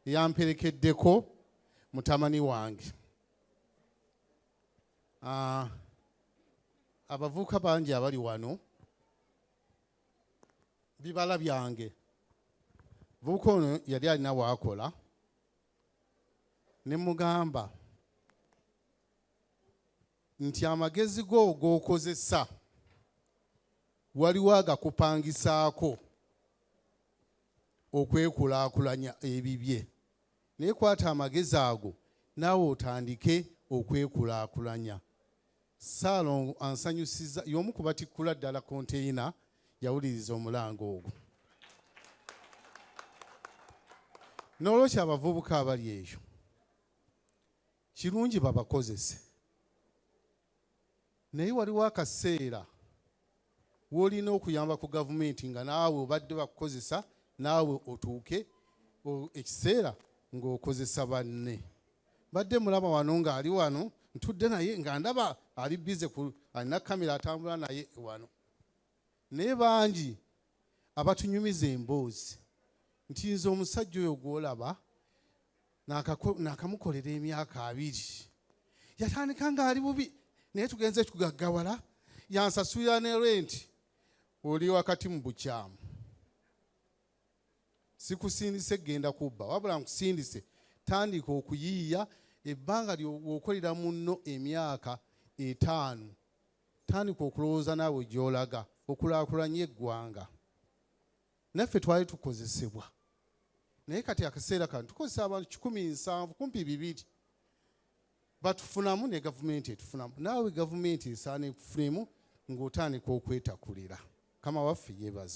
Eyamperekeddeko mutabani wange. Abavubuka bangi abali wano bibala byange. Muvubuka ono yali alina waakola, ne mugamba nti amagezi go g'okozesa waliwo agakupangisaako okwekulaakulanya ebibye, naye kwata amagezi ago naawe otandike okwekulaakulanya. Ssaalongo ansanyusizza, y'omu ku batikkula ddala konteyina, yawuliriza omulanga ogwo. N'olwekyo abavubuka abali eyo, kirungi babakozese, naye waliwo akaseera w'olina okuyamba ku gavumenti nga naawe obadde bakukozesa, naawe otuuke ekiseera ng'okozesa banne. Badde mulaba wano ng'ali wano, ntudde naye nga ndaba ali busy, alina kamera atambula naye wano, naye bangi abatunyumiza emboozi nti nze omusajja oyo gw'olaba nakamukolera emyaka 20, yatandika ng'ali bubi, naye tugenze tugaggawala, yansasulira ne renti. Oli wakati mu bukyamu. Sikusindise genda kubba, wabula nkusindise tandika okuyiiya. Ebbanga lyokolera munno emyaka 5, tandika okulowooza naawe gy'olaga okulaakulanya eggwanga. Naffe twali tukozesebwa, naye kati akaseera kano tukozesa abantu 170, kumpi 200, batufunamu ne gavumenti etufunamu. Naawe gavumenti esaana ekufunemu ng'otandika okwetakulira. Kama waffe yeebaze.